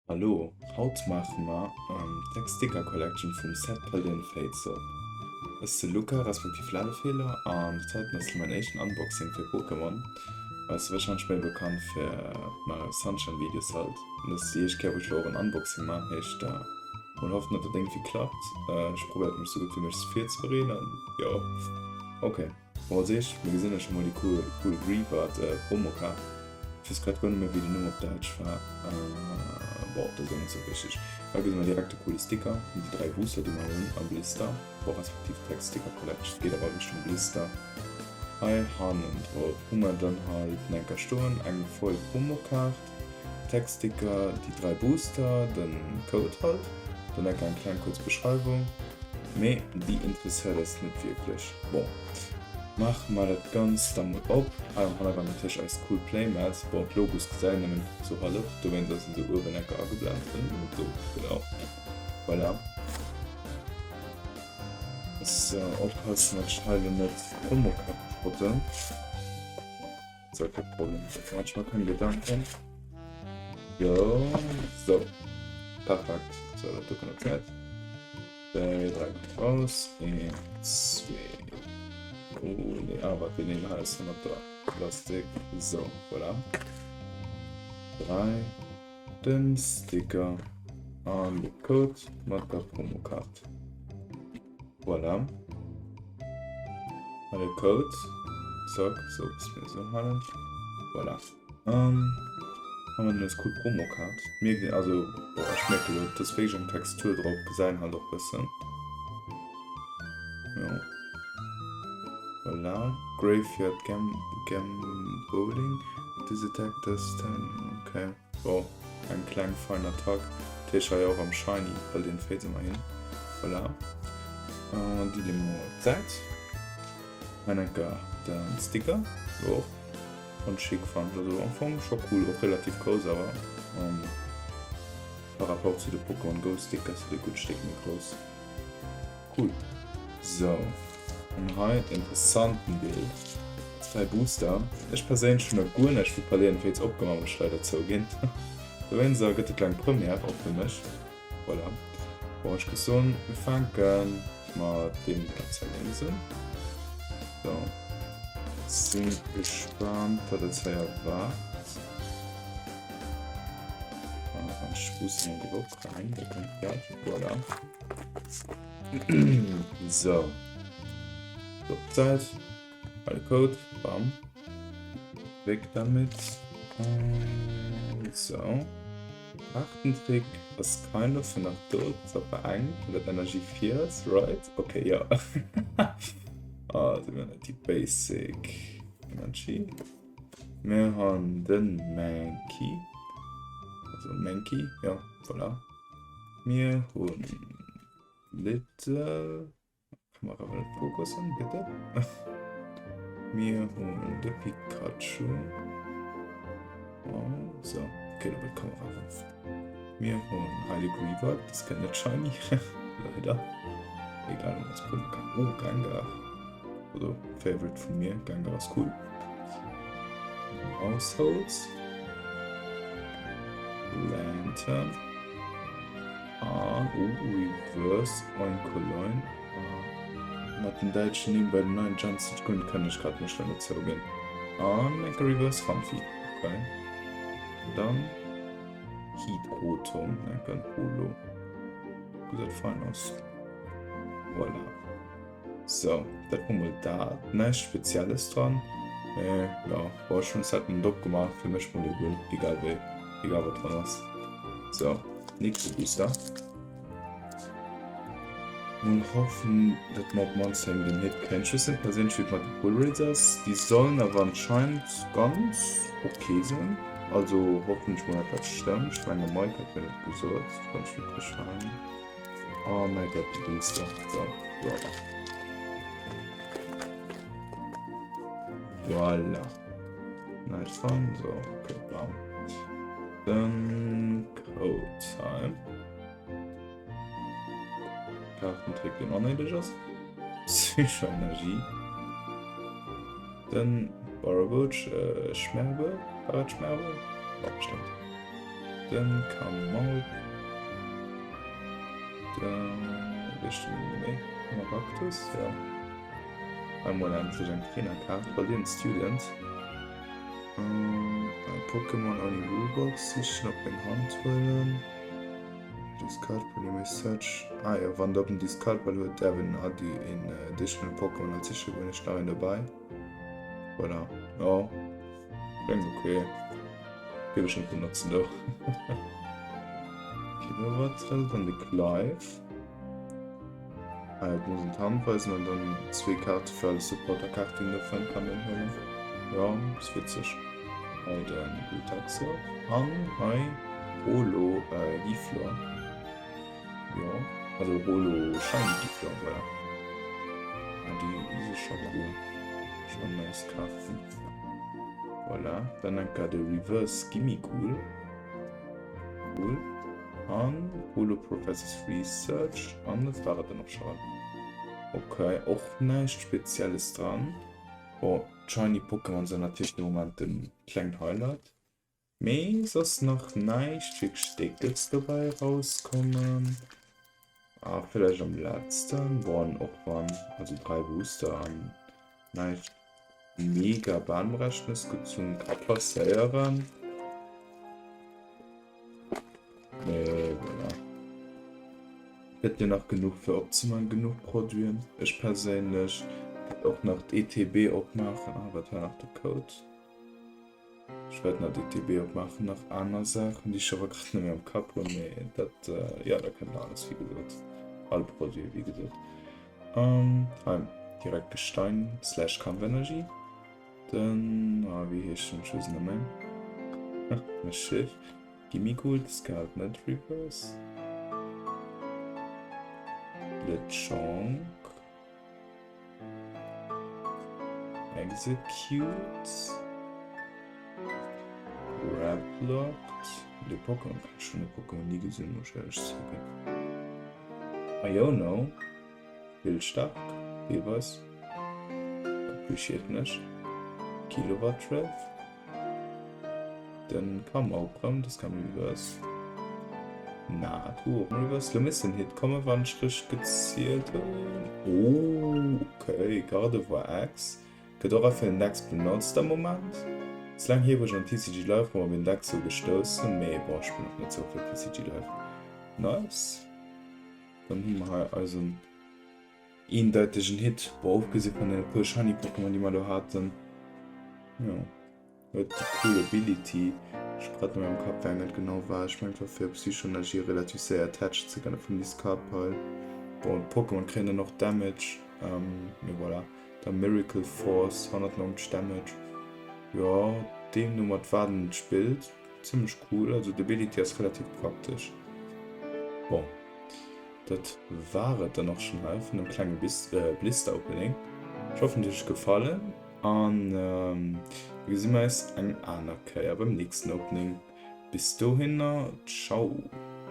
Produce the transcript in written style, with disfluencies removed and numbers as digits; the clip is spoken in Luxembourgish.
Hallo, haut maache mer d'Deck Sticker Collection vum Set Paldean Fates op. Ech si Luca, respektiv Ladefeeler, an dat heiten ass lo mäin éischten Unboxing fir Pokémon. Ass warscheinlech méi bekannt fir Mario Sunshine Videos halt. An dat ass déi éischt Kéier wou ech lo och en Unboxing maan, heescht mol hoffen dat dat iergendwéi klappt. Ech probéiert mech sou gutt wéi méiglech virzebereeden an jo ok. Bon als éischt, mir gesinn ech emol déi cool cool Greavard Promokaart. Ech weess grad guer net méi wéi den Numm op Däitsch war. Bon dat ass och net sou wichteg. Hei gesi mer direkt de coole Sticker an déi 3 Booster déi mer hei hunn a Blister, bon respektiv Tech Sticker Collection geet awer Richtung Blister. Hei hannen drop hu mer dann halt enker stoen eng voll Promokaart, Tech Sticker, déi 3 Booster, den Code halt, dann enker eng kleng kuerz Beschreiwung, mee déi interesséiert eis net wierklech. Bon, maache mer dat Ganzt da mol op. Hei am Hannergrond natierlech eis cool Playmat. Bon, d'Logos gesäit een nëmmen sou hallef, dowéinst ass en sou uewen enker ageblent. Do, genau. Voilà. Sou, oppassen, datt ech hei elo net d'Promokaart schrotten. Soll kee Problem sinn, da maache ech mer keng Gedanken. Jo, sou. Perfekt. Sou, dat do kann op d'Säit. 2, 3 kommt raus. 1, 2. Oh, nee, ah, warte, nee, hei ist noch da. Plastik. So, voilà. 3. Den Sticker an de Code mat der Promokaart. Voilà. Hei de Code. Zack, so, bis mir so halen. Voilà. Um, haben wir dann als cool Promokaart. Mir, also, boah, ich merke lo, das ist wirklich eng Textur drauf, gesäit halt och bëssen. Jo. Voilà. Graveyard Gam Gambling. This attack does 10. Okay. Bon, eng kleng fein Attack. Tisch hei och am Shiny, well den féit ëmmer hin. Voilà. An déi leeë mer op d'Säit. Hei enker den Sticker. Jo, och ganz chic fannen ech. Also am Fong scho cool, och relativ grouss awer. Um, par rapport zu de Pokémon Go Stickers si déi gutt Stéck méi grouss. Cool. Sou, an hei interessanten Deel, 2 Booster. Ech perséinlech hunn nach guer näischt vu Paldean Fates opgemaach, muss ech leider zouginn. Dowéinst gëtt et kleng Première och fir mech. Voilà. Bon, ech géif soen, mir fänke mat deem ganz hei lénks un. Sou, sinn gespaant, wat eis hei erwaart. An ech boosten mol déi och rein, da kënnt dat. Voilà. So. Op d'Säit. Bei de Code. Bam. Weg damit. So. Kartentrick ass kind of nach do. Das ass awer eng. Dat Energie 4 ass, right? Okay, ja. Ah, si mir net déi basic Energy. Mir han den Mankey. Also Mankey, ja, voilà. Mir hunn Little. Kamera wëll net fokussen, bitte. Mir hunn de Pikachu. Oh, so, okay, da wird Kamera rauf. Mir hunn Heile Greavard, das kennt net shiny. Leider. Egal, um was proben kann. Oh, Gengar. Also, Favorite von mir. Gengar ist cool. Households. Lantern. Ah, oh, Reverse Oinkoloin. Ah, mat den däitschen Nimm bei den neien Gens net gutt kënnen ech grad mech net zouginn. An enke Reverse Funfi. Okay. Dann Hydroton, enken Holo. Gesäit fein aus. Voilà. Sou, dat wor mol dat. Näischt Spezielles dran. Mee jo, bon, ech hunn d'Set net opgemaach, fir mech mol eguel, egal wéi, egal wat dran ass. Sou, nächste Booster. Mol hoffen, datt mer op mannst eng den Hit kréien. Ech weess net perséinlech wéi et mat de Pull Rates ass. Déi sollen awer anscheinend ganz ok sinn. Also hoffen ech mol dat dat stëmmt. Ech menge Mike hat mir dat gesot, wann ech mech richteg erënneren. Oh mein Gott, die Booster. So, voilà. Voilà. Nice one. So, okay, bam. Dann Code Time. Kartentrick, den onnéideg ass. Psychoenergie. Den Barabouch, äh, Schmerbe. War dat Schmerbe? Ja, bestimmt. Den Kamau. Den, wéi heescht den Numm méi? Maractus, jo. Hei mol endlech eng Trainerkaart, Brilliant Student. Pokémon ouni Rulebox sichen, op meng Hand huelen. Discard Pile, you may search. Ah jo, wann der op den Discard Pile huet, däerf een een additional Pokémon als siche goen. Ech nach een dobäi. Voilà, jo, kléngt ok. Géif ech net benotzen do. Kilowattrel, dann de Clive. Ah jo, muss en d'Hand weisen an dann zwee Kaarte fir alle Supporterkaarten, déi en do fënnt, kann en huelen. Jo, ass witzeg. Hei de Glutaxel an hei Holo Giflor. Jo, also Holo Shiny Giflor, voilà. Ja, déi, déi si scho cool. Schon nice Kaarten. Voilà, dann enker de Reverse Gimmighoul. Cool. An Holo Professor's Research. An dat war et dann och schon. Okay, och näischt Spezielles dran. Bon, d'Shiny Pokémon sinn natierlech de Moment den klengen Highlight. Mee soss nach näischt wierklech Déckes dobäi rauskommen. Ah, villäicht am letzten. Bon, och wann, also 3 Booster an näischt mega Bahnbrechendes gezunn, ka passéieren. Mee voilà. Gëtt jo nach genuch fir opzeman, genuch Produiten. Ech perséinlech wäert och nach d'ETB opmaachen. Ah, wat war nach de Code? Ech wäert nach d'ETB opmaachen, nach aner Saachen, déi ech awer grad net méi am Kapp hunn. Mee dat, jo, da kënnt nach alles, wéi gesot. All Produit, wéi gesot. Hei direkt Gestein slash Kampfenergie. Den, ah, wéi heescht en? Ech weess et net méi. Mech Schiff. Gimmighoul, Discard net Reverse. Lechonk. Execute. Grapploct. De Pokémon, ech hunn de Pokémon ni gesinn, muss ech éierlech zouginn. Iono. Bildstaark, deelweis. Appreciaten ech. Kilowattref. Den Kamau rëm, das kam Reverse. Na, du och Reverse. Lo misst den Hit kommen, wann ech richteg gezielt hunn. Oh, okay. Gardevoir X. Gëtt och a villen Decks benotzt am Moment. Ass laang hier wou ech an TCG Live rëm op een Deck sou gestouss sinn, mee bon, ech spillen och net sou vill TCG Live. Nice. Dann hu mer hei eisen eendeitegen Hit. Bon, ofgesi vun deene puer Shiny Pokémon, déi mer do haten. Jo, huet déi cool Ability. Ech hu grad net méi am Kapp, wéi eng et genau war. Ech mengen, et war fir Psychoenergie relativ séier attached ze kënne vum Discard Pile. Bon, d'Pokémon kréien dann och Damage, mee voilà. Da Miracle Force, 190 Damage. Jo, deemno mat wat en et spillt. Zimmlech cool, also d'Ability ass relativ praktesch. Bon, dat war et dann och schon hei vun dem klenge Blister Opening. Ech hoffen et huet iech gefallen an mir gesi mer eis eng aner Kéier beim nächsten Opening. Bis dohinner, ciao!